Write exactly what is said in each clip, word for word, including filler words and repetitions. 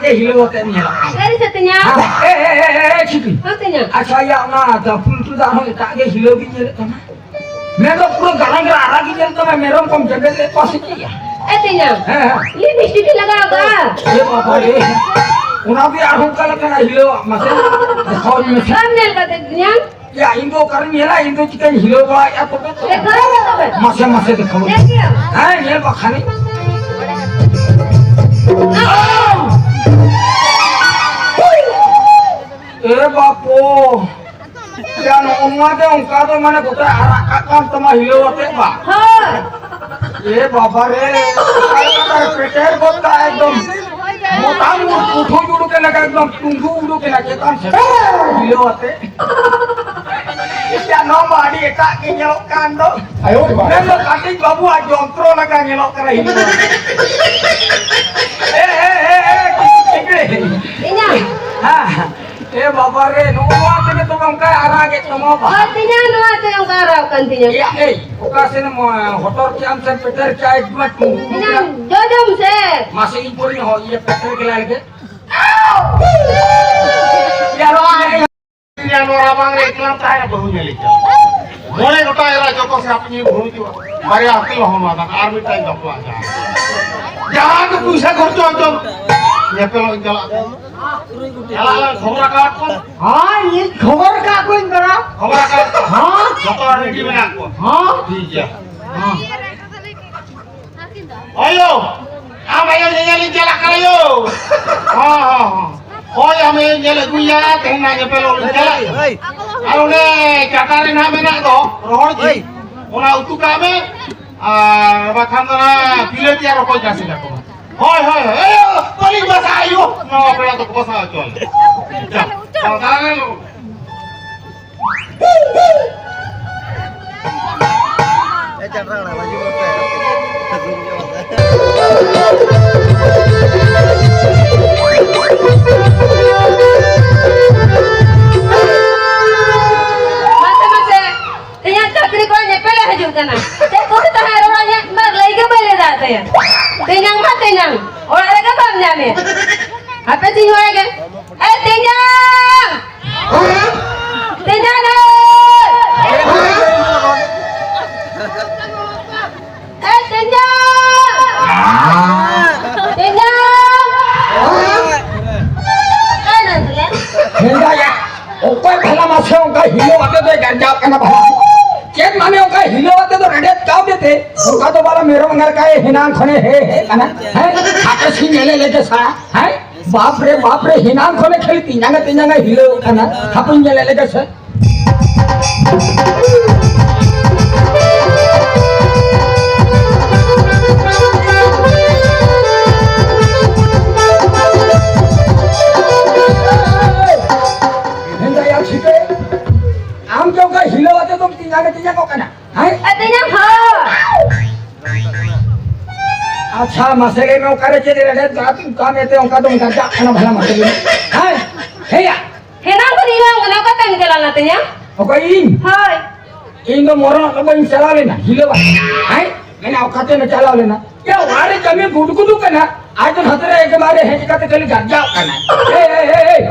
ᱜᱮ ᱦᱤᱞᱟᱹᱣ ᱟᱛᱮ ᱧᱮᱞᱚᱜ ᱠᱟᱱᱟ᱾ ᱥᱟᱹᱨᱤ ᱥᱮ ᱛᱮᱧᱟᱝ? ᱦᱮᱸ, ᱮ, ᱮ, ᱮ, ᱮ, ᱪᱷᱤᱯᱤ᱾ ᱦᱮᱸ, ᱛᱮᱧᱟᱝ᱾ ᱟᱪᱪᱷᱟ, ᱭᱟ, ᱚᱱᱟ ᱫᱟᱯᱩᱞ ᱴᱩ ᱫᱟ ᱦᱚᱸ ᱮᱴᱟᱜ ᱜᱮ ᱦᱤᱞᱟᱹᱣ ᱜᱮ ᱧᱮᱞᱚᱜ ᱠᱟᱱᱟ᱾ ᱢᱮᱱᱫᱚ ᱯᱩᱨᱟᱹ ᱜᱟᱞᱟᱝ ᱨᱮ ᱟᱨᱟᱜ ᱜᱮ ᱧᱮᱞ ᱛᱟᱢᱟ, ᱢᱮᱨᱚᱢ ᱠᱚᱢ ᱡᱮᱵᱮᱫ ᱞᱮᱫ ᱠᱚᱣᱟ ᱥᱮ ᱪᱮᱫ ᱭᱟ? ᱮ ᱛᱮᱧᱟᱝ᱾ ᱦᱮᱸ, ᱦᱮᱸ᱾ ᱞᱤᱯᱤᱥᱴᱤᱠ ᱮ ᱞᱟᱜᱟᱣ ᱠᱟᱜᱼᱟ᱾ ᱮ ᱵᱟᱵᱟ ᱨᱮ᱾ ᱚᱱᱟ ᱜᱮ ᱟᱨᱦᱚᱸ ᱚᱠᱟ ᱞᱮᱠᱟᱱᱟᱜ ᱦᱤᱞᱟᱹᱣᱟᱜ ᱢᱟᱥᱮ? ᱫᱮᱠᱷᱟᱣ ᱢᱮ ᱥᱮ᱾ ᱵᱟᱢ ᱧᱮᱞ ᱠᱟᱫᱮ ᱛᱮᱧᱟᱝ? ᱭᱟ, ᱤᱧ ᱫᱚ ᱚᱠᱟᱨᱮᱧ ᱧᱮᱞᱟ? ᱤᱧ ᱫᱚ ᱪᱤᱠᱟᱹᱧ ᱦᱤᱞᱟᱹᱣ ᱵᱟᱲᱟᱭᱮᱫᱼᱟ ᱛᱚᱵᱮ ᱛᱚ? ᱫᱮᱠᱷᱟᱣ ᱢᱮ ᱛᱚᱵᱮ᱾ ᱢᱟᱥᱮ, ᱢᱟᱥᱮ ᱫᱮᱠᱷᱟᱣ ᱢᱮ᱾ ᱧᱮᱞ ᱜᱮᱭᱟᱢ? ᱦᱮᱸ, ᱧᱮᱞ ᱵᱟᱠᱷᱟᱱᱤᱧ᱾ ᱮ ᱵᱟᱯᱚ, ᱭᱟ, ᱱᱚᱜᱼᱚ ᱱᱚᱣᱟ ᱜᱮ ᱚᱱᱠᱟ ᱫᱚ ᱢᱟᱱᱮ ᱜᱚᱴᱟ ᱟᱨᱟᱜ ᱠᱟᱜ ᱠᱟᱱ ᱛᱟᱢᱟ ᱦᱤᱞᱟᱹᱣ ᱟᱛᱮ ᱵᱟ? ᱦᱳᱭ᱾ ᱮ ᱵᱟᱵᱟ ᱨᱮ, ᱯᱮᱴᱮᱨ ᱜᱚᱫ ᱠᱟᱜ ᱮᱠᱫᱚᱢ᱾ ᱢᱚᱴᱟᱢ ᱩᱰᱩᱠ ᱮᱱᱟ, ᱮᱠᱫᱚᱢ ᱴᱩᱸᱰᱩ ᱩᱰᱩᱠ ᱮᱱᱟ ᱪᱮᱛᱟᱱ ᱥᱮᱫ᱾ ᱦᱤᱞᱟᱹᱣ ᱟᱛᱮ᱾ ᱭᱟ, ᱱᱚᱣᱟ ᱢᱟ ᱟᱹᱰᱤ ᱮᱴᱟᱜ ᱜᱮ ᱧᱮᱞᱚᱜ ᱠᱟᱱ ᱫᱚ᱾ ᱟᱭᱳ ᱨᱮ ᱵᱟᱵᱟ᱾ ᱢᱮᱱᱫᱚ ᱠᱟᱹᱴᱤᱡ ᱵᱟᱹᱵᱩᱣᱟᱜ ᱡᱚᱱᱛᱨᱚ ᱞᱮᱠᱟ ᱧᱮᱞᱚᱜ ᱠᱟᱱᱟ ᱦᱤᱞᱟᱹᱣ ᱟᱛᱮ᱾ ᱮ, ᱮ, ᱮ, ᱮ, ᱪᱤᱠᱲᱤ, ᱪᱤᱠᱲᱤ᱾ ᱤᱧᱟᱹᱜ᱾ ᱦᱮᱸ᱾ ᱮ ᱵᱟᱵᱟ ᱨᱮ, ᱱᱚᱜᱼᱚ ᱱᱚᱣᱟ ᱛᱮᱜᱮ ᱛᱚᱵᱮ ᱚᱱᱠᱟᱭ ᱟᱨᱟᱜ ᱮᱫ ᱛᱟᱢᱟ ᱵᱟ? ᱦᱳᱭ, ᱛᱤᱧᱟ, ᱱᱚᱣᱟ ᱛᱮ ᱚᱱᱠᱟ ᱟᱨᱟᱜ ᱠᱟᱱ ᱛᱤᱧᱟ᱾ ᱮᱭᱟ, ᱮᱭ, ᱚᱠᱟ ᱥᱮᱱ ᱮᱢ, ᱦᱚᱴᱚᱨ ᱠᱮᱜᱼᱟᱢ ᱥᱮ ᱯᱮᱴᱮᱨ ᱠᱮᱜᱼᱟ, ᱮᱠᱫᱚᱢ ᱴᱩᱱᱴᱩ ᱛᱤᱧᱟ, ᱠᱮᱜᱼᱟ? ᱡᱚᱡᱚᱢ ᱥᱮ᱾ ᱢᱟᱥᱮ ᱤᱧ ᱯᱚᱨᱤᱧ ᱦᱚᱸ, ᱤᱭᱟᱹ, ᱯᱮᱴᱮᱨ ᱜᱮᱞᱟᱭ ᱞᱮᱜᱮ᱾ ᱮᱭᱟ, ᱱᱚᱣᱟ ᱨᱮ ᱱᱚᱣᱟ ᱨᱟᱵᱟᱝ ᱨᱮ ᱮᱠᱞᱟᱢ ᱛᱟᱦᱮᱱᱟ, ᱵᱟᱹᱦᱩ ᱧᱮᱞ ᱤᱧ ᱪᱟᱞᱟᱜ᱾ ᱢᱚᱬᱮ ᱜᱚᱴᱟᱝ ᱮᱨᱟ ᱡᱚᱛᱚ ᱥᱮ ᱟᱯᱮ ᱧᱮᱞ ᱵᱟᱹᱦᱩ ᱦᱤᱡᱩᱜᱼᱟ᱾ ᱵᱟᱨᱭᱟ ᱦᱟᱹᱛᱤ ᱞᱚᱦᱚᱱ ᱢᱟ ᱫᱟᱱᱟ, ᱟᱨ ᱢᱤᱫᱴᱟᱝ ᱵᱟᱯᱞᱟ ᱡᱟᱦᱟᱸ᱾ ᱡᱟᱦᱟᱸ ᱜᱮ ᱯᱩᱭᱥᱟᱹ ᱠᱷᱚᱨᱪᱟ ᱦᱚᱪᱚ, ᱧᱮᱯᱮᱞᱚᱜ ᱤᱧ ᱪᱟᱞᱟᱜ᱾ ᱪᱟᱞᱟᱜ ᱞᱟᱝ ᱠᱷᱚᱵᱚᱨ ᱟᱠᱟᱫ ᱠᱚ᱾ ᱦᱮᱸ, ᱤᱧ ᱠᱷᱚᱵᱚᱨ ᱟᱠᱟᱫ ᱠᱚᱧ ᱠᱟᱱᱟ᱾ ᱠᱷᱚᱵᱚᱨ ᱟᱠᱟᱫ ᱠᱚ᱾ ᱦᱮᱸ᱾ ᱡᱚᱛᱚ ᱦᱚᱲ ᱨᱮᱰᱤ ᱢᱮᱱᱟᱜ ᱠᱚᱣᱟ᱾ ᱦᱮᱸ᱾ ᱴᱷᱤᱠ ᱜᱮᱭᱟ᱾ ᱦᱮᱸ᱾ ᱳᱭᱳ, ᱟᱢ ᱟᱭᱳ ᱧᱮᱧᱮᱞᱤᱧ ᱪᱟᱞᱟᱜ ᱠᱟᱱᱟ ᱭᱳ᱾ ᱦᱚᱸ, ᱦᱚᱸ, ᱦᱚᱸ᱾ ᱦᱳᱭ, ᱟᱢ ᱟᱭᱳ ᱧᱮᱞ ᱟᱹᱜᱩᱭᱟ, ᱛᱮᱦᱮᱧ ᱱᱟᱜ ᱧᱮᱯᱮᱞᱚᱜ ᱞᱤᱧ ᱪᱟᱞᱟᱜ ᱠᱟᱱᱟ᱾ ᱟᱨ ᱚᱱᱮ ᱪᱟᱴᱟ ᱨᱮ ᱱᱟᱜ ᱢᱮᱱᱟᱜ ᱫᱚ, ᱨᱚᱦᱚᱲ ᱡᱤᱞ, ᱚᱱᱟ ᱩᱛᱩ ᱠᱟᱜ ᱢᱮ, ᱟᱨ ᱵᱟᱠᱷᱟᱱ ᱫᱚ ᱱᱟᱜ ᱵᱤᱞᱟᱹᱛᱤ ᱟᱨ ᱨᱚᱠᱚᱡ ᱨᱟᱥᱮ ᱠᱟᱠᱚ ᱢᱮ᱾ ᱦᱳᱭ, ᱦᱳᱭ, ᱦᱳᱭ᱾ ᱮᱭᱳ, ᱵᱟᱹᱞᱤᱧ ᱵᱟᱥᱟ ᱟᱭᱳ, ᱱᱟᱣᱟ ᱯᱮᱲᱟ ᱫᱚᱠᱚ ᱵᱟᱥᱟ ᱦᱚᱪᱚ ᱟᱞᱮ᱾ ᱪᱟᱞ, ᱪᱟᱞ, ᱫᱟᱬᱟᱱ᱾ ᱢᱟᱥᱮ, ᱢᱟᱥᱮ, ᱛᱮᱦᱮᱧᱟᱜ ᱪᱟᱹᱠᱨᱤ ᱠᱚ ᱧᱮᱯᱮᱞᱮ ᱦᱤᱡᱩᱜ ᱠᱟᱱᱟ᱾ ᱪᱮᱫ ᱠᱚ ᱛᱟᱦᱮᱸ ᱨᱚᱲ ᱤᱧᱟᱹᱜ ᱢᱟ ᱞᱟᱹᱭ ᱜᱮ ᱵᱟᱭ ᱞᱟᱹᱭ ᱫᱟᱲᱮ ᱛᱟᱭᱟ᱾ ᱛᱮᱧᱟᱝ ᱢᱟ ᱛᱮᱧᱟᱝ, ᱚᱲᱟᱜ ᱨᱮᱜᱮ ᱵᱟᱢ ᱧᱟᱢᱮᱭᱟ᱾ ᱦᱟᱯᱮ ᱪᱤᱧ ᱦᱚᱦᱚᱭ ᱜᱮ᱾ ᱮ ᱛᱮᱧᱟᱝ! ᱛᱮᱧᱟᱝ ᱮ! ᱮ ᱛᱮᱧᱟᱝ! ᱛᱮᱧᱟᱝ! ᱚᱠᱟᱭ ᱱᱟᱢ ᱛᱟᱞᱮ? ᱦᱮᱸᱫᱟᱭᱟ, ᱚᱠᱚᱭ ᱵᱷᱟᱞᱟ ᱢᱟᱥᱮ ᱚᱱᱠᱟ ᱦᱤᱞᱟᱹᱣ ᱟᱛᱮ ᱫᱚᱭ ᱜᱟᱨᱡᱟᱣ ᱠᱟᱱᱟ ᱵᱷᱟᱞᱟ? ᱪᱮᱫ ᱢᱟᱱᱮ ᱚᱱᱠᱟ ᱦᱤᱞᱟᱹᱣ ᱟᱛᱮ ᱫᱚ ᱨᱮᱰᱮᱫ ᱠᱟᱣ ᱜᱮᱛᱮ? ᱚᱱᱠᱟ ᱫᱚ ᱵᱟᱞᱟ ᱢᱮᱨᱚᱢ ᱮᱸᱜᱟ ᱞᱮᱠᱟᱭ ᱦᱮᱱᱟᱝ ᱠᱷᱚᱱᱮ ᱦᱮ ᱦᱮ ᱠᱟᱱᱟ᱾ ᱦᱮᱸ? ᱦᱟᱯᱮ ᱥᱤᱧ ᱧᱮᱞᱮ ᱞᱮᱜᱮ ᱥᱟ, ᱦᱮᱸ? ᱵᱟᱯ ᱨᱮ, ᱵᱟᱯ ᱨᱮ, ᱦᱮᱱᱟᱝ ᱠᱷᱚᱱᱮ ᱠᱷᱟᱹᱞᱤ ᱛᱤᱧᱟᱝ ᱮ, ᱛᱤᱧᱟᱝ ᱮ ᱦᱤᱞᱟᱹᱣ ᱠᱟᱱᱟ᱾ ᱦᱟᱯᱮᱧ ᱧᱮᱞᱮ ᱞᱮᱜᱮ ᱥᱮ᱾ ᱦᱮᱸᱫᱟᱭᱟ ᱪᱷᱤᱯᱮ, ᱟᱢ ᱪᱮᱫ ᱚᱱᱠᱟ ᱦᱤᱞᱟᱹᱣ ᱟᱛᱮ ᱫᱚᱢ ᱛᱤᱧᱟᱝ ᱮ, ᱛᱤᱧᱟᱝ ᱚᱜ ᱠᱟᱱᱟ? ᱦᱮᱸ? ᱟᱹᱛᱤᱧᱟᱢ ᱦᱚᱸ᱾ ᱟᱪᱪᱷᱟ, ᱢᱟᱥᱮ ᱞᱟᱹᱭ ᱢᱮ, ᱚᱠᱟᱨᱮ ᱪᱮᱫ ᱨᱮᱰᱮᱫ ᱜᱟᱲ ᱚᱠᱟ ᱢᱮᱱᱛᱮ ᱚᱱᱠᱟ ᱫᱚᱢ ᱜᱟᱨᱡᱟᱜ ᱠᱟᱱᱟ ᱵᱷᱟᱞᱟ? ᱢᱟᱥᱮ ᱞᱟᱹᱭ ᱢᱮ᱾ ᱦᱮᱸ? ᱦᱮᱭᱟ! ᱦᱮᱱᱟᱝ ᱠᱷᱚᱱ ᱤᱧ ᱦᱚᱸ ᱚᱱᱟ ᱚᱠᱟᱛᱮᱢ ᱪᱟᱞᱟᱣ ᱞᱮᱱᱟ ᱛᱤᱧᱟ? ᱚᱠᱚᱭ, ᱤᱧ? ᱦᱳᱭ᱾ ᱤᱧ ᱫᱚ ᱢᱚᱨᱚᱜ ᱫᱚ ᱵᱟᱹᱧ ᱪᱟᱞᱟᱣ ᱞᱮᱱᱟ, ᱦᱤᱞᱟᱹᱣ ᱵᱟᱝ᱾ ᱦᱮᱸ? ᱢᱮᱱᱟ ᱚᱠᱟᱛᱮᱢ ᱪᱟᱞᱟᱣ ᱞᱮᱱᱟ? ᱭᱟ, ᱚᱲᱟᱜ ᱨᱮ ᱠᱟᱹᱢᱤ ᱜᱩᱰ ᱜᱩᱰᱩ ᱠᱟᱱᱟ, ᱟᱡ ᱫᱚ ᱱᱚᱛᱮ ᱨᱮ ᱮᱠᱮᱵᱟᱨᱮ ᱦᱮᱡ ᱠᱟᱛᱮ ᱠᱷᱟᱹᱞᱤ ᱜᱟᱨᱡᱟᱜ ᱠᱟᱱᱟᱭ᱾ ᱮᱭ, ᱮᱭ, ᱮᱭ, ᱮᱭ᱾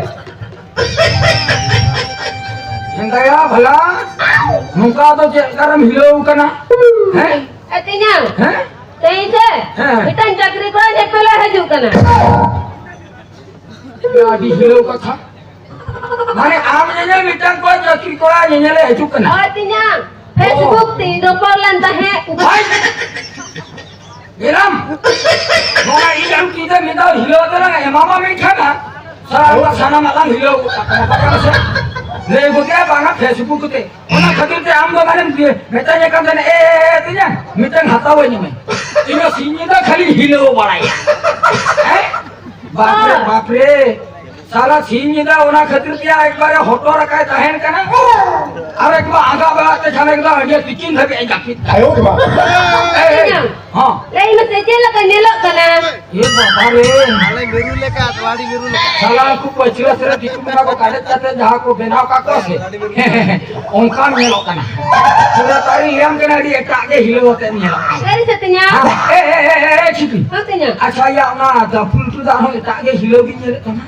ᱦᱮᱸᱫᱟᱭᱟ ᱵᱷᱟᱞᱟ, ᱱᱚᱝᱠᱟ ᱫᱚ ᱪᱮᱫ ᱞᱮᱠᱟᱨᱮᱢ ᱦᱤᱞᱟᱹᱣ ᱠᱟᱱᱟ? ᱦᱮᱸ? ᱮ ᱛᱮᱧᱟᱝ, ᱦᱮᱸ? ᱛᱮᱦᱮᱧ ᱥᱮ ᱦᱮᱸ᱾ ᱢᱤᱫᱴᱟᱝ ᱪᱟᱹᱠᱨᱤ ᱠᱚᱲᱟ ᱧᱮᱯᱮᱞᱮ ᱦᱤᱡᱩᱜ ᱠᱟᱱᱟ᱾ ᱟᱹᱰᱤ ᱦᱤᱞᱟᱹᱣ ᱠᱟᱛᱷᱟ᱾ ᱢᱟᱱᱮ ᱟᱢ ᱧᱮᱧᱮᱞ ᱢᱤᱫᱴᱟᱝ ᱠᱚᱲᱟ ᱪᱟᱹᱠᱨᱤ ᱠᱚᱲᱟ ᱧᱮᱧᱮᱞᱮ ᱦᱤᱡᱩᱜ ᱠᱟᱱᱟ᱾ ᱦᱳᱭ ᱛᱮᱧᱟᱝ, ᱯᱷᱮᱥᱵᱩᱠ ᱛᱤᱧ ᱨᱚᱯᱚᱲ ᱞᱮᱱ ᱛᱟᱦᱮᱸᱫ᱾ ᱦᱳᱭ᱾ ᱜᱮᱞᱟᱢ᱾ ᱱᱚᱣᱟ ᱤᱧ ᱟᱢ ᱛᱤ ᱛᱮ ᱢᱤᱫ ᱫᱷᱟᱣ ᱦᱤᱞᱟᱹᱣ ᱛᱮᱞᱟᱝ ᱮᱢᱟᱢᱟ ᱢᱮᱱᱠᱷᱟᱱ ᱦᱟᱸᱜ, ᱥᱟᱱᱟᱢᱟᱜ, ᱥᱟᱱᱟᱢᱟᱜ ᱞᱟᱝ ᱦᱤᱞᱟᱹᱣ ᱜᱚᱫ ᱠᱟᱜ ᱠᱟᱱᱟ᱾ ᱵᱟᱠᱚ ᱢᱮᱥᱮ? ᱞᱟᱹᱭ ᱜᱚᱫᱮᱜᱼᱟ ᱵᱟᱝᱟ ᱯᱷᱮᱥᱵᱩᱠ ᱛᱮ᱾ ᱚᱱᱟ ᱠᱷᱟᱹᱛᱤᱨ ᱛᱮ ᱟᱢ ᱫᱚ ᱢᱟᱱᱮᱢ ᱢᱮᱛᱟᱹᱧ ᱠᱟᱱ ᱛᱟᱦᱮᱱᱟ, "ᱮ, ᱮ, ᱮ, ᱛᱤᱧᱟ, ᱢᱤᱫᱴᱟᱝ ᱦᱟᱛᱟᱣᱟᱹᱧ ᱢᱮ᱾" ᱤᱧ ᱫᱚ ᱥᱤᱧ ᱧᱤᱫᱟᱹ ᱠᱷᱟᱹᱞᱤᱧ ᱦᱤᱞᱟᱹᱣ ᱵᱟᱲᱟᱭᱟ᱾ ᱦᱮᱸ? ᱵᱟᱯᱨᱮ, ᱵᱟᱯᱨᱮ᱾ ᱥᱟᱞᱟ ᱥᱤᱧ ᱧᱤᱫᱟᱹ ᱚᱱᱟ ᱠᱷᱟᱹᱛᱤᱨ ᱛᱮ ᱮᱠᱵᱟᱨᱮ ᱦᱚᱴᱚᱨ ᱟᱠᱟᱭ ᱛᱟᱦᱮᱱ ᱠᱟᱱᱟ᱾ ᱟᱨ ᱮᱠᱫᱚᱢ ᱟᱸᱜᱟ ᱵᱮᱲᱟ ᱛᱮ ᱠᱷᱟᱱ ᱮᱠᱫᱚᱢ ᱟᱹᱰᱤ ᱛᱤᱠᱤᱱ ᱫᱷᱟᱹᱵᱤᱡ ᱮ ᱡᱟᱹᱯᱤᱫ ᱠᱟᱜᱼᱟ᱾ ᱟᱭᱳ ᱨᱮ ᱵᱟᱵᱟ᱾ ᱮᱭ, ᱮᱭ, ᱦᱮᱸ᱾ ᱞᱟᱹᱭ ᱢᱮᱥᱮ, ᱪᱮᱫ ᱞᱮᱠᱟ ᱧᱮᱞᱚᱜ ᱠᱟᱱᱟ? ᱮ ᱵᱟᱵᱟ ᱨᱮ᱾ ᱟᱞᱮ ᱢᱤᱨᱩ ᱞᱮᱠᱟ, ᱛᱚᱣᱟᱲᱤ ᱢᱤᱨᱩ ᱞᱮᱠᱟ᱾ ᱥᱟᱞᱟ ᱩᱱᱠᱩ ᱯᱟᱹᱪᱷᱞᱟᱹ ᱥᱮᱫ ᱨᱮ ᱫᱤᱠᱩ ᱵᱚᱸᱜᱟ ᱠᱚ ᱠᱟᱰᱮᱡ ᱠᱟᱛᱮ ᱡᱟᱦᱟᱸ ᱠᱚ ᱵᱮᱱᱟᱣ ᱠᱟᱜ ᱠᱚᱣᱟ ᱥᱮ, ᱚᱱᱠᱟᱱ ᱧᱮᱞᱚᱜ ᱠᱟᱱᱟ᱾ ᱯᱩᱨᱟᱹ ᱛᱟᱹᱨᱤᱧ ᱞᱟᱹᱭᱟᱢ ᱠᱟᱱᱟ, ᱟᱹᱰᱤ ᱮᱴᱟᱜ ᱜᱮ ᱦᱤᱞᱟᱹᱣ ᱟᱛᱮ ᱧᱮᱞᱚᱜ ᱠᱟᱱᱟ᱾ ᱥᱟᱹᱨᱤ ᱥᱮ ᱛᱮᱧᱟᱝ? ᱦᱮᱸ, ᱮ, ᱮ, ᱮ, ᱮ, ᱪᱷᱤᱯᱤ᱾ ᱦᱮᱸ, ᱛᱮᱧᱟᱝ᱾ ᱟᱪᱪᱷᱟ, ᱭᱟ, ᱚᱱᱟ ᱫᱟᱯᱩᱞ ᱴᱩᱰᱟᱜ ᱦᱚᱸ ᱮᱴᱟᱜ ᱜᱮ ᱦᱤᱞᱟᱹᱣ ᱜᱤᱧ ᱧᱮᱞᱮᱫ ᱛᱟᱢᱟ᱾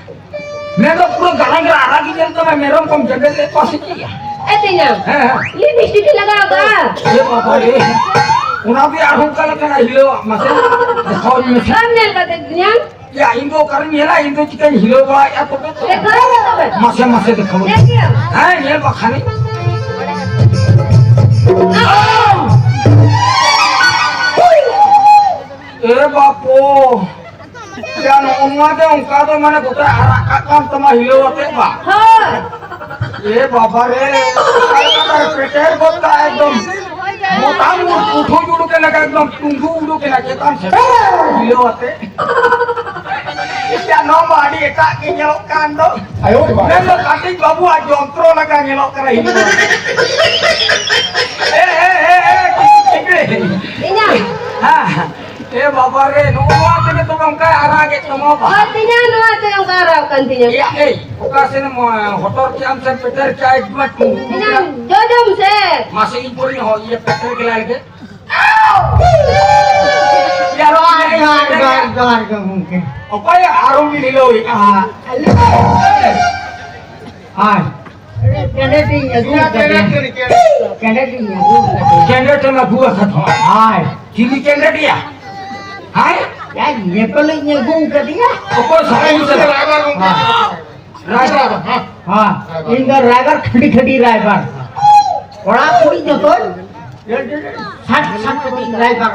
ᱢᱮᱱᱫᱚ ᱯᱩᱨᱟᱹ ᱜᱟᱞᱟᱝ ᱨᱮ ᱟᱨᱟᱜ ᱜᱮ ᱧᱮᱞ ᱛᱟᱢᱟ, ᱢᱮᱨᱚᱢ ᱠᱚᱢ ᱡᱮᱵᱮᱫ ᱞᱮᱫ ᱠᱚᱣᱟ ᱥᱮ ᱪᱮᱫ ᱭᱟ? ᱮ ᱛᱮᱧᱟᱝ, ᱦᱮᱸ, ᱦᱮᱸ᱾ ᱞᱤᱯᱤᱥᱴᱤᱠ ᱮ ᱞᱟᱜᱟᱣ ᱠᱟᱜᱼᱟ᱾ ᱮ ᱵᱟᱵᱟ ᱨᱮ, ᱚᱱᱟ ᱫᱚ ᱟᱨᱦᱚᱸ ᱚᱠᱟ ᱞᱮᱠᱟᱱᱟᱜ ᱦᱤᱞᱟᱹᱣᱟᱜ ᱢᱟᱥᱮ ᱫᱮᱠᱷᱟᱣ ᱟᱹᱧ ᱢᱮᱥᱮ᱾ ᱵᱟᱢ ᱧᱮᱞ ᱠᱟᱫᱮ ᱛᱮᱧᱟᱝ? ᱭᱟ, ᱤᱧ ᱫᱚ ᱚᱠᱟᱨᱮᱧ ᱧᱮᱞᱟ, ᱤᱧ ᱫᱚ ᱪᱤᱠᱟᱹᱧ ᱦᱤᱞᱟᱹᱣ ᱵᱟᱲᱟᱭᱮᱫᱼᱟ ᱛᱚᱵᱮ ᱛᱚ? ᱫᱮᱠᱷᱟᱣ ᱢᱮ ᱛᱚᱵᱮ᱾ ᱢᱟᱥᱮ, ᱢᱟᱥᱮ ᱫᱮᱠᱷᱟᱣ ᱟᱹᱧ᱾ ᱧᱮᱞ ᱜᱮᱭᱟᱢ? ᱦᱮᱸ, ᱧᱮᱞ ᱵᱟᱠᱷᱟᱱᱤᱧ᱾ ᱮ ᱵᱟᱯᱚ, ᱭᱟ, ᱱᱚᱜᱼᱚ ᱱᱚᱣᱟ ᱜᱮ ᱚᱱᱠᱟ ᱫᱚ ᱢᱟᱱᱮ ᱜᱚᱴᱟ ᱟᱨᱟᱜ ᱠᱟᱜ ᱠᱟᱱ ᱛᱟᱢᱟ ᱦᱤᱞᱟᱹᱣ ᱟᱛᱮ ᱵᱟ᱾ ᱦᱳᱭ᱾ ᱮ ᱵᱟᱵᱟ ᱨᱮ, ᱚᱠᱟ ᱞᱮᱠᱟ ᱯᱮᱴᱮᱨ ᱜᱚᱫ ᱠᱟᱜᱼᱟ ᱮᱠᱫᱚᱢ᱾ ᱢᱚᱴᱟᱢ ᱩᱰᱩᱠ ᱮᱱᱟ ᱮᱠᱫᱚᱢ, ᱴᱩᱸᱰᱩ ᱩᱰᱩᱠ ᱮᱱᱟ ᱪᱮᱛᱟᱱ ᱥᱮᱫ ᱦᱤᱞᱟᱹᱣ ᱟᱛᱮ᱾ ᱭᱟ, ᱱᱚᱣᱟ ᱢᱟ ᱟᱹᱰᱤ ᱮᱴᱟᱜ ᱜᱮ ᱧᱮᱞᱚᱜ ᱠᱟᱱ ᱫᱚ᱾ ᱟᱭᱳ ᱨᱮ ᱵᱟᱵᱟ᱾ ᱢᱮᱱᱫᱚ ᱠᱟᱹᱴᱤᱡ ᱵᱟᱹᱵᱩᱣᱟᱜ ᱡᱚᱱᱛᱨᱚ ᱞᱮᱠᱟ ᱧᱮᱞᱚᱜ ᱠᱟᱱᱟ ᱦᱤᱞᱟᱹᱣ ᱟᱛᱮ᱾ ᱮ, ᱮ, ᱮ, ᱮ, ᱴᱤᱠᱤ, ᱴᱤᱠᱤ᱾ ᱤᱧᱟᱹᱜ᱾ ᱦᱮᱸ᱾ ᱮ ᱵᱟᱵᱟ ᱨᱮ, ᱱᱚᱜᱼᱚ ᱱᱚᱣᱟ ᱛᱮᱜᱮ ᱛᱚᱵᱮ ᱚᱱᱠᱟᱭ ᱟᱨᱟᱜᱮᱫ ᱛᱟᱢᱟ ᱵᱟ? ᱦᱳᱭ, ᱛᱤᱧᱟ, ᱱᱚᱣᱟ ᱛᱮ ᱚᱱᱠᱟ ᱟᱨᱟᱜ ᱠᱟᱱ ᱛᱤᱧᱟ᱾ ᱮᱭᱟ, ᱮᱭ, ᱚᱠᱟ ᱥᱮᱱ ᱮᱢ, ᱦᱚᱴᱚᱨ ᱠᱮᱜ ᱟᱢ ᱥᱮ ᱯᱮᱴᱮᱨ ᱠᱮᱜᱼᱟ, ᱮᱠᱫᱚᱢ ᱴᱩᱝᱠᱩ ᱛᱤᱧᱟ, ᱠᱮᱜᱼᱟ? ᱡᱚᱡᱚᱢ ᱥᱮ᱾ ᱢᱟᱥᱮ ᱤᱧ ᱯᱚᱨᱤᱧ ᱦᱚᱸ ᱤᱭᱟᱹ ᱯᱮᱴᱮᱨ ᱜᱮᱞᱟᱭ ᱞᱮᱜᱮ᱾ ᱭᱟ, ᱨᱚᱲ ᱡᱚᱦᱟᱨ, ᱞᱮᱜᱮ᱾ ᱡᱚᱦᱟᱨ, ᱡᱚᱦᱟᱨ, ᱡᱚᱦᱟᱨ ᱜᱮ ᱜᱚᱢᱠᱮ᱾ ᱚᱠᱚᱭ ᱟᱨᱚ ᱵᱤᱱ ᱦᱤᱞᱟᱹᱣᱮᱫᱼᱟ? ᱦᱮᱸ᱾ ᱦᱳᱭ᱾ ᱠᱮᱱᱰᱮᱴ ᱤᱧ ᱟᱹᱜᱩ ᱠᱟᱫᱮᱭᱟ᱾ ᱠᱮᱱᱰᱮᱴ ᱤᱧ ᱟᱹᱜᱩ ᱠᱟᱫᱮᱭᱟ᱾ ᱠᱮᱱᱰᱮᱴ ᱮᱢ ᱟᱹᱜᱩ ᱟᱠᱟᱫ ᱦᱚᱸ᱾ ᱦᱳᱭ᱾ ᱪᱤᱞᱤ ᱠᱮᱱᱰᱮᱴ ᱭᱟ? ᱦᱮᱸ? ᱭᱟ, ᱧᱮᱯᱮᱞᱤᱧ ᱟᱹᱜᱩ ᱠᱟᱫᱮᱭᱟ᱾ ᱚᱠᱚᱭ ᱥᱟᱦᱟᱭ ᱥᱮ? ᱦᱳᱭ᱾ ᱨᱟᱭᱵᱟᱨ, ᱦᱮᱸ᱾ ᱦᱳᱭ᱾ ᱤᱧ ᱫᱚ ᱨᱟᱭᱵᱟᱨ, ᱠᱷᱟᱹᱰᱤ ᱠᱷᱟᱹᱰᱤ ᱨᱟᱭᱵᱟᱨ᱾ ᱠᱚᱲᱟ ᱠᱩᱲᱤ ᱡᱚᱛᱚ ᱥᱟᱴ ᱥᱟᱴ ᱠᱟᱛᱮ ᱨᱟᱭᱵᱟᱨ᱾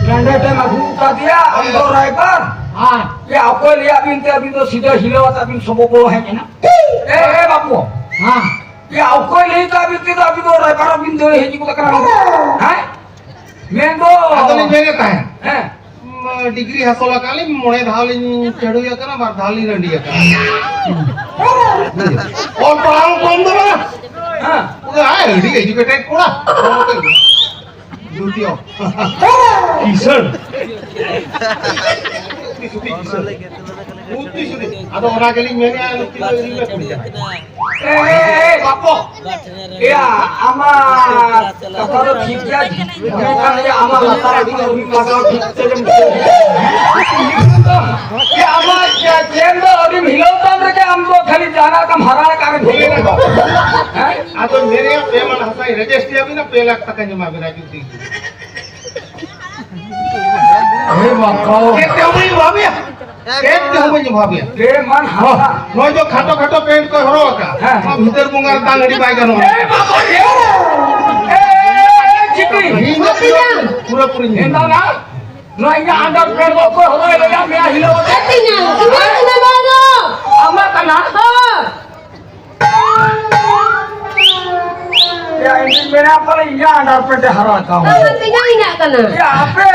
ᱠᱮᱱᱰᱮᱴ ᱮᱢ ᱟᱹᱜᱩ ᱠᱟᱫᱮᱭᱟ, ᱟᱢ ᱫᱚ ᱨᱟᱭᱵᱟᱨ? ᱦᱮᱸ᱾ ᱭᱟ, ᱚᱠᱚᱭ ᱞᱟᱹᱭᱟᱫ ᱵᱤᱱ ᱛᱮ ᱟᱹᱵᱤᱱ ᱫᱚ ᱥᱤᱫᱷᱟᱹ ᱦᱤᱞᱟᱹᱣ ᱟᱛᱮ ᱟᱹᱵᱤᱱ ᱥᱚᱵᱚ ᱵᱚᱞᱚ ᱦᱮᱡ ᱮᱱᱟ? ᱮ, ᱮ, ᱵᱟᱹᱵᱩ᱾ ᱦᱮᱸ᱾ ᱭᱟ, ᱚᱠᱚᱭ ᱞᱟᱹᱭ ᱠᱟᱜ ᱵᱤᱱ ᱛᱮ ᱫᱚ ᱟᱹᱵᱤᱱ ᱫᱚ ᱨᱟᱭᱵᱟᱨ ᱵᱤᱱ ᱫᱟᱹᱲ ᱦᱮᱡ ᱜᱚᱫ ᱟᱠᱟᱱᱟ? ᱦᱮᱸ? ᱢᱮᱱ ᱫᱚ᱾ ᱟᱫᱚ ᱞᱤᱧ ᱢᱮᱱᱮᱫ ᱛᱟᱦᱮᱸᱫ᱾ ᱦᱮᱸ᱾ ᱰᱤᱜᱽᱨᱤ ᱦᱟᱥᱚᱞ ᱟᱠᱟᱫ ᱞᱤᱧ, ᱢᱚᱬᱮ ᱫᱷᱟᱣ ᱞᱤᱧ ᱪᱟᱹᱰᱩᱭ ᱟᱠᱟᱱᱟ, ᱵᱟᱨ ᱫᱷᱟᱣ ᱞᱤᱧ ᱨᱟᱺᱰᱤ ᱟᱠᱟᱱᱟ᱾ ᱚᱞ ᱯᱟᱲᱦᱟᱣ ᱠᱚᱢ ᱫᱚ ᱵᱟᱝ᱾ ᱦᱮᱸ᱾ ᱩᱱᱤ ᱟᱭ ᱟᱹᱰᱤ educated ᱠᱚᱲᱟ᱾ ᱡᱩᱫᱤᱭᱳ᱾ ᱠᱤᱥᱟᱹᱬ᱾ ᱥᱩᱫᱷᱤ, ᱥᱩᱫᱷᱤ ᱠᱤᱥᱟᱹᱬ᱾ ᱥᱩᱫᱷᱤ, ᱥᱩᱫᱷᱤ᱾ ᱟᱫᱚ ᱚᱱᱟ ᱜᱮᱞᱤᱧ ᱢᱮᱱᱮᱫᱼᱟ, ᱱᱩᱠᱤᱱ ᱫᱚ ᱤᱧ ᱞᱮ ᱠᱩᱞᱤ ᱠᱟᱱᱟ᱾ ᱮ, ᱮ, ᱮ, ᱵᱟᱯᱚ᱾ ᱮᱭᱟ, ᱟᱢᱟᱜ ᱠᱟᱛᱷᱟ ᱫᱚ ᱴᱷᱤᱠ ᱜᱮᱭᱟ, ᱢᱮᱱᱠᱷᱟᱱ ᱮᱭᱟ, ᱟᱢᱟᱜ ᱞᱟᱛᱟᱨ ᱟᱹᱰᱤ ᱟᱹᱰᱤ ᱞᱟᱜᱟᱣ ᱴᱷᱤᱠ ᱛᱮᱜᱮᱢ ᱵᱩᱡᱷᱟᱹᱣ ᱜᱮᱭᱟ᱾ ᱮᱭᱟ, ᱟᱢᱟᱜ ᱪᱮ-, ᱪᱮᱱ ᱫᱚ ᱟᱹᱰᱤᱢ ᱦᱤᱞᱟᱹᱣ ᱛᱟᱢ ᱨᱮᱜᱮ ᱟᱢ ᱫᱚ ᱠᱷᱟᱹᱞᱤ ᱡᱟᱦᱟᱱᱟᱜ ᱛᱟᱢ ᱦᱟᱨᱟ ᱟᱠᱟᱫ ᱨᱮ ᱵᱷᱩᱞ ᱮᱱᱟ᱾ ᱦᱮᱸ? ᱟᱫᱚ ᱢᱮᱱᱮᱫᱼᱟ, ᱯᱮ ᱢᱟᱲ ᱦᱟᱥᱟᱧ ᱨᱮᱡᱤᱥᱴᱨᱤ ᱟᱹᱵᱤᱱᱟ, ᱯᱮ ᱞᱟᱠᱷ ᱴᱟᱠᱟᱧ ᱮᱢᱟ ᱵᱤᱱᱟ ᱡᱩᱫᱤ᱾ ᱦᱮᱸ, ᱵᱟᱯᱟ᱾ ᱪᱮᱫ ᱛᱮᱦᱚᱸ ᱵᱟᱹᱧ ᱮᱢᱟ ᱵᱤᱱᱟ᱾ ᱪᱮᱫ ᱛᱮᱦᱚᱸ ᱵᱟᱹᱧ ᱮᱢᱟ ᱵᱤᱱᱟ᱾ ᱯᱮ ᱢᱟᱲ ᱦᱟᱥᱟ᱾ ᱱᱚᱜᱼᱚᱭ ᱡᱚ ᱠᱷᱟᱴᱚ ᱠᱷᱟᱴᱚ ᱯᱮᱱᱴ ᱠᱚ ᱦᱚᱨᱚᱜ ᱟᱠᱟᱫ᱾ ᱦᱮᱸ᱾ ᱚᱱᱟ ᱵᱷᱤᱛᱟᱹᱨ ᱵᱚᱸᱜᱟ ᱨᱮ ᱛᱟᱝ ᱟᱹᱰᱤ ᱵᱟᱭ ᱜᱟᱱᱚᱜᱼᱟ᱾ ᱮ ᱵᱟᱵᱟ ᱨᱮ! ᱮ, ᱮ, ᱪᱤᱴᱤ! ᱤᱧ ᱫᱚ ᱯᱩᱨᱟᱹ, ᱯᱩᱨᱟᱹ ᱯᱩᱨᱤᱧ ᱦᱮᱸ, ᱫᱟᱫᱟ, ᱱᱚᱣᱟ ᱤᱧᱟᱹᱜ underpant ᱠᱚ ᱚᱠᱚᱭ ᱦᱚᱨᱚᱜ ᱞᱟᱹᱜᱤᱫ ᱢᱮᱭᱟ ᱦᱤᱞᱳᱜ ᱠᱟᱛᱮ? ᱦᱟᱹᱴᱤᱧᱟ, ᱤᱧᱟᱹᱜ ᱠᱟᱱᱟ ᱱᱚᱣᱟ ᱫᱚ᱾ ᱟᱢᱟᱜ ᱠᱟᱱᱟ? ᱦᱳᱭ᱾ ᱭᱟ, ᱤᱧ ᱫᱩᱧ ᱢᱮᱱᱟ ᱯᱟᱞᱮ ᱤᱧᱟᱹᱜ underpant ᱮ ᱦᱟᱨᱟ ᱟᱠᱟᱣᱱᱟ᱾ ᱦᱳᱭ, ᱦᱟᱹᱴᱤᱧᱟ, ᱤᱧᱟᱹᱜ ᱠᱟᱱᱟ᱾ ᱭᱟ, ᱟᱯᱮ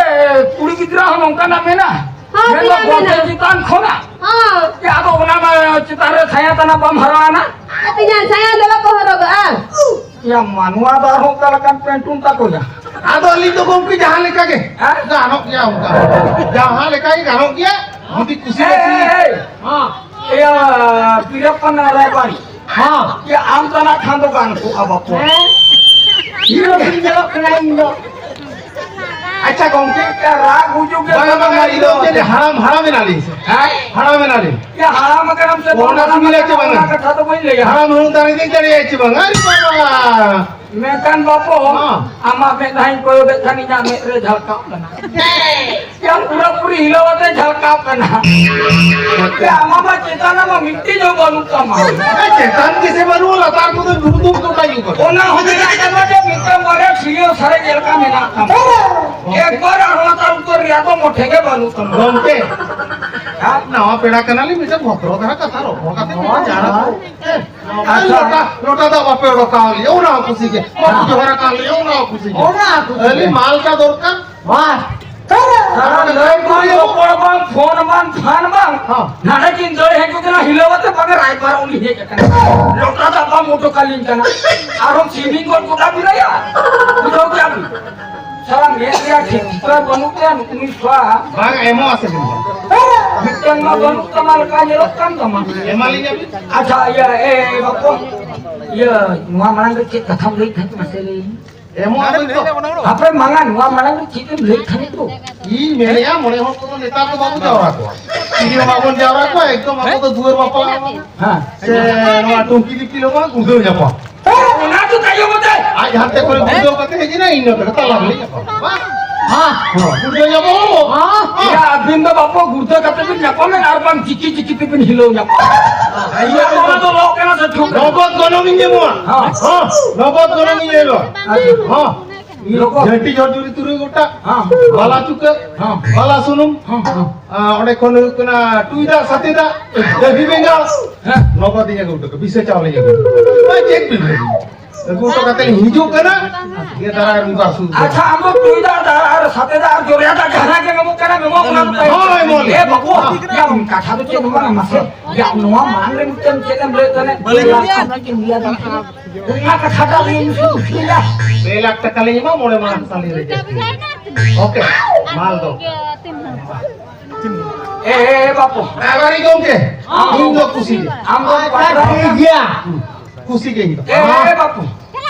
ᱠᱩᱲᱤ ᱜᱤᱫᱽᱨᱟᱹ ᱦᱚᱸ ᱱᱚᱝᱠᱟᱱᱟᱜ ᱢᱮᱱᱟᱜᱼᱟ? ᱦᱚᱸ, ᱢᱮᱱᱫᱚ ᱢᱮᱱᱟᱜᱼᱟ, ᱜᱚᱱᱴᱷᱮ ᱢᱮᱱᱟᱜᱼᱟ᱾ ᱪᱮᱛᱟᱱ ᱠᱷᱚᱱᱟᱜ? ᱦᱚᱸ᱾ ᱭᱟ, ᱟᱫᱚ ᱚᱱᱟ ᱢᱟ ᱪᱮᱛᱟᱱ ᱨᱮ ᱥᱟᱭᱟ ᱛᱟᱱᱟ ᱵᱟᱢ ᱦᱚᱨᱚᱜ ᱟᱱᱟ? ᱦᱟᱹᱴᱤᱧᱟ, ᱥᱟᱭᱟ ᱫᱚ ᱵᱟᱠᱚ ᱦᱚᱨᱚᱜᱟ᱾ ᱭᱟ, ᱢᱟᱱᱣᱟ ᱫᱚ ᱟᱨᱦᱚᱸ ᱚᱠᱟ ᱞᱮᱠᱟᱱ ᱯᱮᱱᱴᱩᱱ ᱛᱟᱠᱚ ᱭᱟ? ᱟᱫᱚ ᱟᱹᱞᱤᱧ ᱫᱚ ᱜᱚᱢᱠᱮ ᱡᱟᱦᱟᱸ ᱞᱮᱠᱟ ᱜᱮ ᱦᱮᱸ? ᱜᱟᱱᱚᱜ ᱜᱮᱭᱟ ᱚᱱᱠᱟ᱾ ᱡᱟᱦᱟᱸ ᱞᱮᱠᱟ ᱜᱮ ᱜᱟᱱᱚᱜ ᱜᱮᱭᱟ, ᱡᱩᱫᱤ ᱠᱩᱥᱤ ᱮᱭ, ᱨᱟᱹᱥᱤ᱾ ᱮᱭ, ᱮᱭ᱾ ᱦᱮᱸ᱾ ᱤᱭᱟᱹ, ᱵᱤᱨᱟᱯᱟᱱᱟ ᱨᱟᱭᱵᱟᱨᱤ᱾ ᱦᱮᱸ᱾ ᱤᱭᱟᱹ, ᱟᱢ ᱛᱟᱱᱟ ᱠᱷᱟᱱ ᱫᱚ ᱜᱟᱱ ᱠᱚᱜᱼᱟ ᱵᱟᱯᱩ᱾ ᱦᱮᱸ᱾ ᱦᱤᱨᱳ ᱵᱤᱱ ᱧᱮᱞᱚᱜ ᱠᱟᱱᱟ ᱤᱧ ᱫᱚ᱾ ᱟᱪᱪᱷᱟ ᱜᱚᱢᱠᱮ, ᱨᱟᱜ ᱜᱩᱡᱩᱜ ᱜᱮ ᱵᱟᱝ, ᱵᱟᱝ, ᱵᱟᱝ, ᱤᱧ ᱫᱚ ᱪᱮᱫ ᱦᱟᱲᱟᱢ, ᱦᱟᱲᱟᱢ ᱮᱱᱟᱞᱤᱧ ᱥᱮ? ᱦᱮᱸ? ᱦᱟᱲᱟᱢ ᱮᱱᱟᱞᱤᱧ᱾ ᱭᱟ, ᱦᱟᱲᱟᱢ ᱟᱠᱟᱱᱟᱢ ᱥᱮ ᱚᱱᱟ ᱵᱟᱝ ᱦᱟᱲᱟᱢ ᱥᱩᱵᱤᱫᱷᱟ ᱟᱠᱟᱱᱟᱢ, ᱪᱮ ᱵᱟᱝᱟ? ᱚᱱᱟ ᱠᱟᱛᱷᱟ ᱫᱚ ᱵᱟᱹᱧ ᱞᱟᱹᱭᱟ᱾ ᱦᱟᱲᱟᱢ ᱦᱩᱲᱩᱝ ᱫᱟᱲᱮ ᱫᱚᱧ ᱫᱟᱲᱮᱭᱟᱜᱼᱟ ᱪᱮ ᱵᱟᱝᱟ? ᱟᱨᱮ ᱵᱟᱵᱟ! ᱢᱮᱱᱠᱷᱟᱱ ᱵᱟᱯᱚ, ᱦᱮᱸ᱾ ᱟᱢᱟᱜ ᱢᱮᱫ ᱫᱷᱟᱣᱤᱧ ᱠᱚᱭᱚᱜᱮᱫ ᱠᱷᱟᱱ ᱤᱧᱟᱹᱜ ᱢᱮᱫ ᱨᱮ ᱡᱷᱟᱞᱠᱟᱣᱜ ᱠᱟᱱᱟ᱾ ᱭᱟ, ᱯᱩᱨᱟᱹᱯᱩᱨᱤ ᱦᱤᱞᱟᱹᱣ ᱟᱛᱮ ᱡᱷᱟᱞᱠᱟᱣᱜ ᱠᱟᱱᱟ᱾ ᱭᱟ, ᱟᱢᱟᱜ ᱢᱟ ᱪᱮᱛᱟᱱ ᱨᱮᱢᱟ ᱢᱤᱫᱴᱤᱡ ᱦᱚᱸ ᱵᱟᱹᱱᱩᱜ ᱛᱟᱢᱟ᱾ ᱪᱮᱛᱟᱱ ᱜᱮᱥᱮ ᱵᱟᱹᱱᱩᱜᱼᱟ, ᱞᱟᱛᱟᱨ ᱠᱚᱫᱚ ᱫᱩᱲᱩᱵ ᱫᱩᱲᱩᱵ ᱠᱚ ᱛᱟᱭᱚᱢ ᱠᱟᱱᱟ᱾ ᱚᱱᱟ ᱦᱚᱸ ᱢᱮᱱᱟᱜ ᱛᱟᱢᱟ ᱡᱮ ᱢᱤᱫᱴᱟᱝ ᱵᱟᱨᱭᱟ ᱥᱤᱭᱟᱹ ᱥᱟᱨᱮᱡ ᱞᱮᱠᱟ ᱢᱮᱱᱟᱜ ᱛᱟᱢᱟ᱾ ᱮᱠᱵᱟᱨ ᱟᱨ ᱞᱟᱛᱟᱨ ᱩᱛᱟᱹᱨ ᱨᱮᱭᱟᱜ ᱫᱚ ᱢᱚᱴᱷᱮ ᱜᱮ ᱵᱟᱹᱱᱩᱜ ᱛᱟᱢᱟ᱾ ᱜᱚᱢᱠᱮ, ᱦᱮᱸ? ᱱᱟᱣᱟ ᱯᱮᱲᱟ ᱠᱟᱱᱟᱞᱤᱧ, ᱢᱤᱫᱴᱟᱝ ᱵᱷᱚᱫᱨᱚ ᱫᱷᱟᱨᱟ ᱠᱟᱛᱷᱟ ᱨᱚᱯᱚᱲ ᱠᱟᱛᱮ ᱵᱚᱱ ᱡᱟᱦᱟᱸ ᱡᱟᱦᱟᱸ ᱠᱚ᱾ ᱦᱮᱸ, ᱟᱪᱪᱷᱟ᱾ ᱞᱚᱴᱟ, ᱞᱚᱴᱟ ᱫᱟᱜ ᱵᱟᱯᱮ ᱚᱰᱚᱠ ᱠᱟᱣ ᱞᱮᱭᱟ, ᱚᱱᱟ ᱦᱚᱸ ᱠᱩᱥᱤ ᱜᱮ᱾ ᱵᱟᱯᱮ ᱡᱚᱦᱟᱨ ᱟᱠᱟᱣ ᱞᱮᱭᱟ, ᱚᱱᱟ ᱦᱚᱸ ᱠᱩᱥᱤ ᱜᱮ᱾ ᱚᱱᱟ ᱦᱚᱸ ᱠᱩᱥᱤ ᱜᱮ᱾ ᱠᱷᱟᱹᱞᱤ ᱢᱟᱞᱴᱟ ᱫᱚᱨᱠᱟᱨ᱾ ᱵᱟᱥ᱾ ᱟᱨ ᱞᱟᱹᱭ ᱵᱟᱝ, ᱨᱚᱯᱚᱲ ᱵᱟᱝ, ᱯᱷᱳᱱ ᱵᱟᱝ, ᱯᱷᱟᱱ ᱵᱟᱝ᱾ ᱦᱚᱸ᱾ ᱱᱟᱰᱮ ᱠᱤᱱ ᱫᱟᱹᱲ ᱦᱮᱡ ᱠᱟᱱᱟ, ᱦᱤᱞᱟᱹᱣ ᱠᱟᱛᱮ ᱵᱟᱝ ᱨᱟᱭᱵᱟᱨ ᱩᱱᱤ ᱦᱮᱡ ᱟᱠᱟᱱᱟ᱾ ᱞᱚᱴᱟ ᱫᱟᱜ ᱵᱟᱢ ᱚᱰᱚᱠ ᱟᱹᱞᱤᱧ ᱠᱟᱱᱟ᱾ ᱟᱨᱦᱚᱸ ᱥᱤᱢᱤᱝ ᱜᱚᱫ ᱜᱚᱫᱟ ᱵᱤᱱᱟᱭᱟ᱾ ᱵᱩᱡᱷᱟᱹᱣ ᱠᱮᱫᱟ ᱵᱤᱱ? ᱥᱟᱞᱟ ᱢᱮᱫ ᱨᱮᱭᱟᱜ ᱴᱷᱤᱠ ᱴᱷᱤᱠᱟᱹᱱᱟ ᱵᱟᱹᱱᱩᱜ ᱛᱟᱭᱟ, ᱱᱩᱭ ᱥᱚᱲᱟ᱾ ᱵᱟᱝ ᱮᱢᱚᱜᱼᱟ ᱥᱮ ᱵᱤᱱ? ᱢᱤᱫᱴᱮᱱ ᱢᱟ ᱵᱟᱹᱱᱩᱜ ᱛᱟᱢᱟ, ᱞᱮᱠᱟ ᱧᱮᱞᱚᱜ ᱠᱟᱱ ᱛᱟᱢᱟ᱾ ᱮᱢᱟᱞᱤᱧᱟ ᱵᱤᱱ? ᱟᱪᱪᱷᱟ, ᱤᱭᱟᱹ, ᱮ, ᱵᱟᱹᱵᱩ, ᱤᱭᱟᱹ, ᱱᱚᱣᱟ ᱢᱟᱲᱟᱝ ᱨᱮ ᱪᱮᱫ ᱠᱟᱛᱷᱟᱢ ᱞᱟᱹᱭᱮᱫ ᱛᱟᱦᱮᱸᱫ ᱢᱟᱥᱮ ᱞᱟᱹᱭ ᱢᱮ? ᱮᱢᱚᱜ ᱟᱵᱮᱱ ᱛᱚ? ᱦᱟᱯᱮ ᱢᱟᱲᱟᱝ, ᱱᱚᱣᱟ ᱢᱟᱲᱟᱝ ᱨᱮ ᱪᱮᱫ ᱮᱢ ᱞᱟᱹᱭᱮᱫ ᱛᱟᱦᱮᱸᱫ ᱛᱚ? ᱤᱧ ᱢᱮᱱᱮᱫᱼᱟ, ᱢᱚᱬᱮ ᱦᱚᱲ ᱠᱚᱫᱚ ᱱᱮᱛᱟᱨ ᱫᱚ ᱵᱟᱵᱚ ᱡᱟᱣᱨᱟ ᱠᱚᱣᱟ᱾ ᱛᱤᱨᱤ ᱦᱚᱸ ᱵᱟᱵᱚᱱ ᱡᱟᱣᱨᱟ ᱠᱚᱣᱟ, ᱮᱠᱫᱚᱢ ᱟᱵᱚ ᱫᱚ ᱫᱩᱣᱟᱹᱨ ᱵᱟᱯᱞᱟ᱾ ᱦᱮᱸ᱾ ᱥᱮ ᱱᱚᱣᱟ ᱴᱩᱝᱠᱤ ᱫᱤᱯᱤᱞ ᱦᱚᱸ ᱵᱟᱝ, ᱜᱩᱲᱫᱟᱹᱣ ᱧᱟᱯᱟᱢ᱾ ᱚᱱᱟ ᱫᱚ ᱛᱟᱭᱚᱢ ᱛᱮ᱾ ᱟᱡ ᱦᱟᱱᱛᱮ ᱠᱷᱚᱱ ᱜᱩᱲᱫᱟᱹᱣ ᱠᱟᱛᱮ ᱦᱮᱡ ᱮᱱᱟ, ᱤᱧ ᱱᱚᱛᱮ ᱨᱮ ᱛᱟᱞᱟ ᱨᱮ ᱧᱟᱯᱟᱢ᱾ ᱦᱮᱸ᱾ ᱜᱩᱲᱫᱟᱹᱣ ᱧᱟᱯᱟᱢ ᱦᱚᱸ᱾ ᱦᱮᱸ᱾ ᱭᱟ, ᱟᱹᱵᱤᱱ ᱫᱚ ᱵᱟᱯᱩ ᱜᱩᱲᱫᱟᱹ ᱠᱟᱛᱮ ᱵᱤᱱ ᱧᱟᱯᱟᱢᱮᱱ ᱟᱨ ᱵᱟᱝ ᱪᱤᱠᱤ ᱪᱤᱠᱤ ᱛᱮᱵᱤᱱ ᱦᱤᱞᱟᱹᱣ ᱧᱟᱯᱟᱢ᱾ ᱤᱭᱟᱹ, ᱚᱱᱟ ᱫᱚ ᱞᱚᱜ ᱠᱟᱱᱟ ᱥᱮ ᱴᱷᱩᱠ ᱠᱟᱱᱟ? ᱱᱚᱜᱚᱫ ᱜᱚᱱᱚᱝ ᱤᱧ ᱮᱢᱚᱜᱼᱟ᱾ ᱦᱮᱸ᱾ ᱦᱮᱸ, ᱱᱚᱜᱚᱫ ᱜᱚᱱᱚᱝ ᱤᱧ ᱮᱢᱚᱜᱼᱟ᱾ ᱟᱪᱪᱷᱟ᱾ ᱦᱮᱸ᱾ ᱱᱚᱜᱚᱫ᱾ ᱡᱷᱟᱹᱱᱴᱤ ᱡᱷᱚᱨ ᱡᱷᱩᱨᱤ ᱛᱩᱨᱩᱭ ᱜᱚᱴᱟ᱾ ᱦᱮᱸ᱾ ᱵᱟᱞᱟ ᱪᱩᱠᱟᱹ᱾ ᱦᱮᱸ᱾ ᱵᱟᱞᱟ ᱥᱩᱱᱩᱢ᱾ ᱦᱮᱸ, ᱦᱮᱸ᱾ ᱟᱨ ᱚᱸᱰᱮ ᱠᱷᱚᱱ ᱦᱩᱭᱩᱜ ᱠᱟᱱᱟ ᱴᱩᱭ ᱫᱟᱜ, ᱥᱟᱛᱮ ᱫᱟᱜ, ᱫᱟᱹᱵᱷᱤ ᱵᱮᱸᱜᱟᱲ᱾ ᱦᱮᱸ᱾ ᱱᱚᱜᱚᱫ ᱤᱧ ᱟᱹᱜᱩ ᱦᱚᱴᱚ ᱠᱟᱜᱼᱟ, ᱵᱤᱥᱟᱹ ᱪᱟᱣᱞᱮᱧ ᱟᱹᱜᱩ ᱦᱚᱴᱚ ᱠᱟᱜᱼᱟ᱾ ᱪᱮᱫ ᱵᱤᱱ ᱞᱟᱹᱭᱟ? ᱟᱹᱜᱩ ᱦᱚᱴᱚ ᱠᱟᱛᱮ ᱞᱤᱧ ᱦᱤᱡᱩᱜ ᱠᱟᱱᱟ᱾ ᱤᱭᱟᱹ ᱫᱟᱨᱟ ᱨᱮ ᱩᱱᱠᱩ ᱟᱹᱥᱩᱞ ᱠᱚ᱾ ᱟᱪᱪᱷᱟ, ᱟᱢ ᱫᱚ ᱴᱩᱭ ᱫᱟᱜ, ᱫᱟᱜ ᱟᱨ ᱥᱟᱛᱮ ᱫᱟᱜ ᱟᱨ ᱡᱚᱨᱭᱟ ᱫᱟᱜ ᱡᱟᱦᱟᱸ ᱜᱮ ᱧᱟᱢᱚᱜ ᱠᱟᱱᱟ, ᱮᱢᱚᱜ ᱠᱟᱱᱟ ᱛᱟᱭ᱾ ᱦᱳᱭ, ᱮᱢᱚᱜ ᱞᱤᱧ᱾ ᱮ ᱵᱟᱹᱵᱩ, ᱦᱮᱸ᱾ ᱭᱟ, ᱠᱟᱛᱷᱟ ᱫᱚ ᱪᱮᱫ ᱦᱚᱸ ᱵᱟᱝ, ᱢᱟᱥᱮ᱾ ᱭᱟ, ᱱᱚᱣᱟ ᱢᱟᱲᱟᱝ ᱨᱮ ᱢᱤᱫᱴᱮᱱ ᱪᱮᱫ ᱮᱢ ᱞᱟᱹᱭᱮᱫ ᱛᱟᱦᱮᱸᱫ? ᱵᱟᱹᱞᱤᱧ ᱞᱟᱹᱭ ᱞᱟᱹᱭᱟ᱾ ᱠᱟᱱᱟ᱾ ᱚᱱᱟ ᱠᱟᱛᱷᱟ ᱴᱟᱜ ᱞᱟᱹᱭ ᱢᱮᱥᱮ, ᱞᱟᱹᱭᱟ᱾ ᱯᱮ ᱞᱟᱠᱷ ᱴᱟᱠᱟ ᱞᱤᱧ ᱮᱢᱟ, ᱢᱚᱬᱮ ᱢᱟᱦᱟ ᱥᱟᱞᱤᱧ ᱨᱮ ᱪᱟᱹᱠᱨᱤ᱾ ᱳᱠᱮ, ᱢᱟᱞ ᱫᱚ᱾ ᱮ, ᱮ, ᱮ, ᱵᱟᱹᱯᱩ᱾ ᱨᱟᱭᱵᱟᱨᱤᱡ ᱜᱚᱢᱠᱮ, ᱤᱧ ᱫᱚ ᱠᱩᱥᱤ ᱜᱮ᱾ ᱟᱢ ᱫᱚ ᱟᱪᱪᱷᱟ, ᱯᱟᱴᱷᱟ ᱴᱷᱤᱠ ᱜᱮᱭᱟ᱾ ᱠᱩᱥᱤ ᱜᱮ ᱤᱧ ᱫᱚ᱾ ᱮ, ᱮ, ᱵᱟᱹᱯᱩ᱾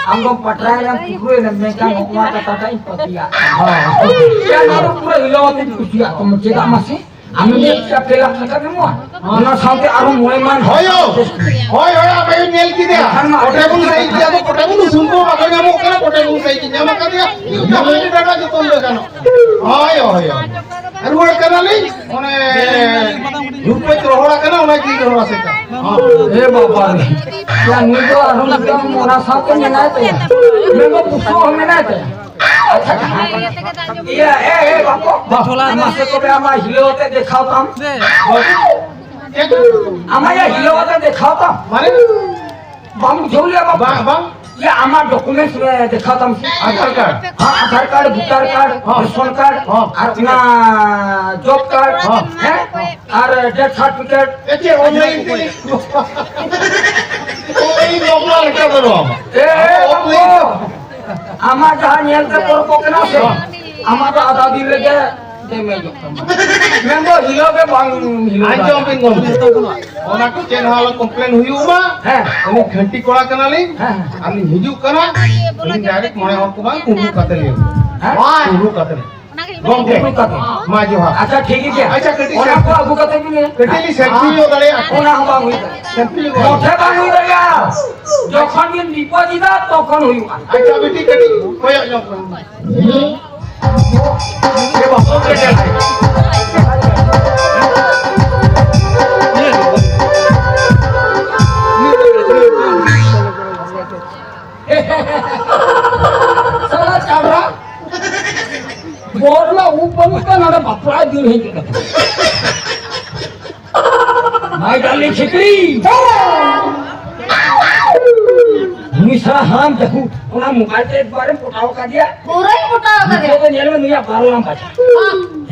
ᱟᱢ ᱫᱚ ᱯᱟᱴᱷᱟ ᱮᱱᱟᱢ, ᱯᱩᱨᱟᱹ ᱮᱱᱟᱢ, ᱢᱮᱱᱠᱷᱟᱱ ᱱᱚᱣᱟ ᱠᱟᱛᱷᱟ ᱴᱟᱜ ᱤᱧ ᱯᱟᱹᱛᱭᱟᱹᱜᱼᱟ᱾ ᱦᱮᱸ᱾ ᱭᱟ, ᱱᱚᱣᱟ ᱫᱚ ᱯᱩᱨᱟᱹ ᱦᱤᱞᱟᱹᱣ ᱟᱛᱮᱧ ᱠᱩᱥᱤᱭᱟᱜ ᱛᱟᱢᱟ᱾ ᱪᱮᱫᱟᱜ ᱢᱟᱥᱮ? ᱟᱢ ᱢᱤᱫ ᱯᱮ ᱞᱟᱠᱷ ᱴᱟᱠᱟ ᱮᱢᱚᱜᱼᱟ, ᱚᱱᱟ ᱥᱟᱶᱛᱮ ᱟᱨᱦᱚᱸ ᱢᱚᱬᱮ ᱢᱟᱱ ᱦᱳᱭ, ᱦᱳᱭ, ᱦᱳᱭ, ᱦᱳᱭ, ᱟᱯᱮ ᱧᱮᱞ ᱠᱮᱫᱟ᱾ ᱮᱱᱠᱷᱟᱱ ᱢᱟ ᱯᱚᱴᱮᱵᱩᱞ ᱥᱟᱭᱤᱡ ᱜᱮᱭᱟ ᱠᱚ, ᱯᱚᱴᱮᱵᱩᱞ ᱩᱥᱩᱞ ᱠᱚ ᱵᱟᱠᱚ ᱧᱟᱢᱚᱜ ᱠᱟᱱᱟ, ᱯᱚᱴᱮᱵᱩᱞ ᱥᱟᱭᱤᱡ ᱧᱟᱢ ᱟᱠᱟᱫᱮᱭᱟ᱾ ᱤᱧ ᱫᱚ ᱦᱟᱸᱰᱮ ᱰᱟᱸᱰᱟ ᱡᱚᱛᱚᱱ ᱞᱮ ᱜᱟᱱᱚᱜ᱾ ᱦᱳᱭ, ᱦᱳᱭ, ᱦᱳᱭ᱾ ᱨᱩᱣᱟᱹᱲ ᱠᱟᱱᱟᱞᱤᱧ, ᱚᱱᱮ ᱨᱩᱯᱟᱹᱧ ᱨᱚᱦᱚᱲ ᱟᱠᱟᱱᱟ, ᱚᱱᱟ ᱜᱮᱞᱤᱧ ᱨᱚᱦᱚᱲ ᱟᱥᱮ ᱠᱟᱱᱟ᱾ ᱮ ᱵᱟᱵᱟ ᱨᱮ᱾ ᱭᱟ, ᱱᱩᱭ ᱫᱚ ᱟᱨᱦᱚᱸ ᱱᱤᱛᱚᱝ ᱚᱱᱟ ᱥᱟᱶᱛᱮ ᱢᱮᱱᱟᱭ ᱛᱟᱭᱟ᱾ ᱢᱮᱱᱫᱚ ᱵᱩᱥᱩᱵ ᱦᱚᱸ ᱢᱮᱱᱟᱭ ᱛᱟᱭᱟ᱾ ᱟᱪᱪᱷᱟ, ᱡᱟᱦᱟᱸ ᱠᱟᱱᱟ᱾ ᱤᱭᱟᱹ, ᱮ, ᱮ, ᱵᱟᱠᱚ, ᱢᱟᱥᱮ ᱛᱚᱵᱮ ᱟᱢᱟᱜ ᱦᱤᱞᱟᱹᱣ ᱟᱛᱮ ᱫᱮᱠᱷᱟᱣ ᱛᱟᱢ᱾ ᱟᱢᱟᱜ ᱭᱟ ᱦᱤᱞᱟᱹᱣ ᱟᱛᱮ ᱫᱮᱠᱷᱟᱣ ᱛᱟᱢ᱾ ᱢᱟᱱᱮ? ᱵᱟᱢ ᱵᱩᱡᱷᱟᱹᱣ ᱞᱮᱭᱟ ᱵᱟᱯ? ᱵᱟᱝ, ᱵᱟᱝ᱾ ᱭᱟ, ᱟᱢᱟᱜ ᱰᱚᱠᱩᱢᱮᱱᱴᱥ ᱨᱮ ᱫᱮᱠᱷᱟᱣ ᱛᱟᱢ ᱥᱮ᱾ ᱟᱫᱷᱟᱨ ᱠᱟᱨᱰ᱾ ᱦᱮᱸ, ᱟᱫᱷᱟᱨ ᱠᱟᱨᱰ, ᱵᱷᱳᱴᱟᱨ ᱠᱟᱨᱰ, ᱦᱮᱸ᱾ ᱨᱮᱥᱚᱱ ᱠᱟᱨᱰ, ᱦᱮᱸ᱾ ᱟᱨ ᱚᱱᱟ ᱡᱚᱵ ᱠᱟᱨᱰ, ᱦᱮᱸ᱾ ᱦᱮᱸ? ᱟᱨ ᱰᱮᱛᱷ ᱥᱟᱨᱴᱤᱯᱷᱤᱠᱮᱴ᱾ ᱮ, ᱪᱮᱫ ᱚᱱᱞᱟᱭᱤᱱ ᱛᱮ? ᱚᱱᱞᱟᱭᱤᱱ ᱵᱟᱯᱞᱟ ᱞᱮᱠᱟ ᱫᱚ ᱱᱚᱣᱟ᱾ ᱮ, ᱮ, ᱵᱟᱹᱵᱩ, ᱟᱢᱟᱜ ᱡᱟᱦᱟᱸ ᱧᱮᱞ ᱛᱮ ᱯᱚᱨᱚᱵᱽ ᱠᱟᱱᱟ ᱥᱮ, ᱦᱮᱸ᱾ ᱟᱢᱟᱜ ᱫᱚ ᱟᱫᱷᱟ ᱫᱤᱱ ᱨᱮᱜᱮ ᱰᱮᱢᱮᱡᱚᱜ ᱛᱟᱢᱟ᱾ ᱢᱮᱱᱫᱚ ᱦᱤᱞᱳᱜ ᱜᱮ ᱵᱟᱝ ᱦᱤᱞᱳᱜ ᱟᱸᱡᱚᱢ ᱫᱟᱲᱮᱭᱟᱜᱼᱟ᱾ ᱵᱤᱱ ᱜᱚᱢᱠᱮ, ᱚᱱᱟ ᱠᱚ ᱪᱮᱫ ᱦᱚᱸ ᱟᱞᱚ ᱠᱚᱢᱯᱞᱮᱱ ᱦᱩᱭᱩᱜ ᱢᱟ᱾ ᱦᱮᱸ᱾ ᱟᱹᱞᱤᱧ ᱠᱷᱟᱹᱱᱴᱤ ᱠᱚᱲᱟ ᱠᱟᱱᱟᱞᱤᱧ᱾ ᱦᱮᱸ, ᱦᱮᱸ᱾ ᱟᱹᱞᱤᱧ ᱦᱤᱡᱩᱜ ᱠᱟᱱᱟ, ᱟᱹᱞᱤᱧ ᱰᱟᱭᱨᱮᱠᱴ ᱢᱚᱬᱮ ᱦᱚᱲ ᱠᱚ ᱵᱟᱝ ᱠᱩᱢᱵᱽᱲᱩ ᱠᱟᱛᱮ ᱞᱤᱧ ᱦᱮᱸ? ᱠᱩᱢᱵᱽᱲᱩ ᱠᱟᱛᱮ᱾ ᱜᱚᱢᱠᱮ, ᱢᱟ ᱡᱚᱦᱟᱨ᱾ ᱟᱪᱪᱷᱟ, ᱴᱷᱤᱠ ᱜᱮᱭᱟ᱾ ᱟᱪᱪᱷᱟ, ᱠᱟᱹᱴᱤᱡ ᱚᱱᱟ ᱠᱚ ᱥᱮᱞᱯᱷᱤ, ᱟᱹᱜᱩ ᱠᱟᱛᱮ ᱜᱮ ᱠᱟᱹᱴᱤᱡ ᱞᱤᱧ ᱥᱮᱞᱯᱷᱤ ᱧᱚᱜ ᱫᱟᱲᱮᱭᱟᱜᱼᱟ? ᱚᱱᱟ ᱦᱚᱸ ᱵᱟᱝ ᱦᱩᱭ ᱫᱟᱲᱮᱭᱟᱜᱼᱟ᱾ ᱥᱮᱞᱯᱷᱤ ᱧᱚᱜ᱾ ᱢᱚᱴᱷᱮ ᱵᱟᱝ ᱦᱩᱭ ᱫᱟᱲᱮᱭᱟᱜᱼᱟ᱾ ᱡᱚᱠᱷᱚᱱ ᱵᱤᱱ ᱵᱤᱯᱚᱫ ᱮᱫᱟ, ᱛᱚᱠᱷᱚᱱ ᱦᱩᱭᱩᱜᱼᱟ᱾ ᱟᱪᱪᱷᱟ, ᱵᱤᱴᱤ, ᱠᱟᱹᱴᱤᱡ ᱠᱚᱭᱚᱜ ᱧᱚᱜ ᱢᱮ᱾ ᱮ ᱵᱟᱵᱟ, ᱠᱟᱹᱴᱤᱡ᱾ ᱥᱟᱞᱟ ᱪᱟᱵᱲᱟ᱾ ᱵᱚᱦᱚᱜ ᱨᱮᱱᱟᱜ ᱩᱵ ᱵᱟᱹᱱᱩᱜ ᱛᱟᱭ, ᱱᱚᱰᱮ ᱵᱟᱯᱞᱟᱭ ᱫᱟᱹᱲ ᱦᱮᱡ ᱠᱟᱱᱟ᱾ My darling ᱪᱷᱤᱠᱲᱤ᱾ ᱱᱩᱭ ᱥᱟᱞᱟ ᱦᱟᱲᱟᱢ ᱡᱟᱹᱦᱩ, ᱚᱱᱟ ᱢᱳᱵᱟᱭᱤᱞ ᱛᱮ ᱮᱠᱵᱟᱨᱮᱢ ᱯᱚᱴᱟᱣ ᱠᱟᱫᱮᱭᱟ᱾ ᱯᱩᱨᱟᱹᱧ ᱯᱚᱴᱟᱣ ᱠᱟᱫᱮᱭᱟ᱾ ᱱᱤᱛᱚᱜ ᱫᱚ ᱧᱮᱞ ᱢᱮ, ᱱᱩᱭᱟᱜ ᱵᱟᱨᱚ ᱞᱟᱢ ᱵᱟᱡᱟ᱾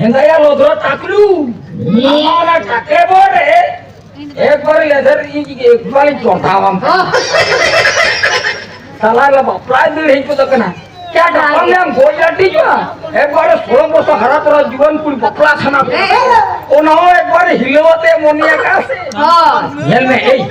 ᱦᱮᱸᱫᱟᱭᱟ ᱞᱚᱫᱷᱨᱚ ᱴᱟᱠᱞᱩ᱾ ᱟᱢᱟᱜ ᱚᱱᱟ ᱴᱟᱠᱮ ᱵᱚᱞ ᱨᱮ ᱮᱠᱵᱟᱨᱮ ᱞᱮᱫᱷᱮᱨ ᱤᱧ ᱮᱠᱵᱟᱨᱤᱧ ᱪᱚᱸᱫᱟᱣᱟᱢ ᱠᱟᱱᱟ᱾ ᱥᱟᱞᱟ ᱞᱮ ᱵᱟᱯᱞᱟ ᱫᱟᱹᱲ ᱦᱮᱡ ᱠᱚᱫᱚ ᱠᱟᱱᱟ᱾ ᱠᱭᱟ ᱰᱟᱠᱛᱟᱨ ᱞᱮ ᱦᱟᱢ ᱜᱚᱡ ᱞᱟᱹᱴᱤᱡᱚᱜᱼᱟ? ᱮᱠᱵᱟᱨᱮ ᱥᱳᱞᱳ ᱵᱚᱪᱷᱚᱨ ᱦᱟᱨᱟ ᱛᱚᱨᱟ ᱡᱩᱣᱟᱹᱱ ᱠᱩᱲᱤ ᱵᱟᱯᱞᱟ ᱥᱟᱱᱟ ᱯᱮ᱾ ᱚᱱᱟ ᱦᱚᱸ ᱮᱠᱵᱟᱨᱮ ᱦᱤᱞᱟᱹᱣ ᱟᱛᱮ ᱢᱚᱱᱮ ᱟᱠᱟᱫ ᱥᱮ᱾ ᱦᱳᱭ᱾ ᱧᱮᱞ ᱢᱮ, ᱮᱭ,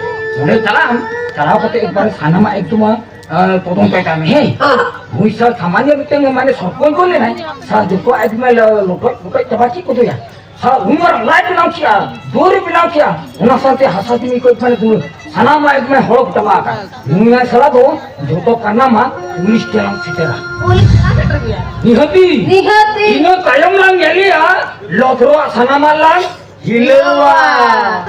ᱚᱸᱰᱮ ᱪᱟᱞᱟᱜ ᱟᱢ, ᱪᱟᱞᱟᱣ ᱠᱟᱛᱮ ᱮᱠᱵᱟᱨᱮ ᱥᱟᱱᱟᱢᱟᱜ ᱮᱠᱫᱚᱢ, ᱟ, ᱛᱚᱫᱚᱱᱛᱚᱭ ᱛᱟᱢ ᱢᱮ, ᱦᱮᱸ? ᱦᱮᱸ᱾ ᱱᱩᱭ ᱥᱟᱨ ᱥᱟᱢᱟᱱᱭᱚ ᱢᱤᱫᱴᱟᱝ ᱢᱟᱱᱮ ᱥᱚᱨᱯᱚᱧᱪ ᱜᱚᱡ ᱞᱮᱱᱟᱭ, ᱥᱟᱨ ᱡᱚᱛᱚ ᱮᱠᱫᱚᱢ ᱞᱚᱴᱚᱡ ᱯᱚᱴᱚᱡ ᱪᱟᱵᱟ ᱠᱮᱫ ᱠᱚᱫᱚᱭᱟ᱾ ᱥᱟᱞᱟ ᱩᱱᱤ ᱢᱟᱨᱟᱝ ᱞᱟᱡ ᱵᱮᱱᱟᱣ ᱠᱮᱜᱼᱟ, ᱫᱩᱣᱟᱹᱨ ᱵᱮᱱᱟᱣ ᱠᱮᱜᱼᱟ, ᱚᱱᱟ ᱥᱟᱶᱛᱮ ᱦᱟᱥᱟ ᱡᱩᱢᱤ ᱠᱚ ᱢᱟᱱᱮ ᱫᱩ-, ᱥᱟᱱᱟᱢᱟᱜ ᱮᱠᱫᱚᱢᱮ ᱦᱚᱲᱚ ᱪᱟᱵᱟ ᱟᱠᱟᱫ᱾ ᱩᱱᱤ ᱥᱟᱞᱟ ᱫᱚ ᱡᱚᱛᱚ ᱠᱟᱱᱟ ᱢᱟ ᱯᱩᱞᱤᱥ ᱴᱷᱮᱱ ᱞᱟᱝ ᱥᱮᱴᱮᱨᱟ᱾ ᱯᱩᱞᱤᱥ ᱞᱟᱝ ᱥᱮᱴᱮᱨ ᱜᱮᱭᱟ᱾ ᱱᱤᱦᱟᱹᱛᱤ᱾ ᱱᱤᱦᱟᱹᱛᱤ᱾ ᱤᱱᱟᱹ ᱛᱟᱭᱚᱢ ᱞᱟᱝ ᱧᱮᱞᱮᱜᱼᱟ, ᱞᱚᱫᱷᱨᱚᱣᱟᱜ ᱥᱟᱱᱟᱢᱟᱜ ᱞᱟᱝ ᱦᱤᱞᱟᱹᱣᱟ᱾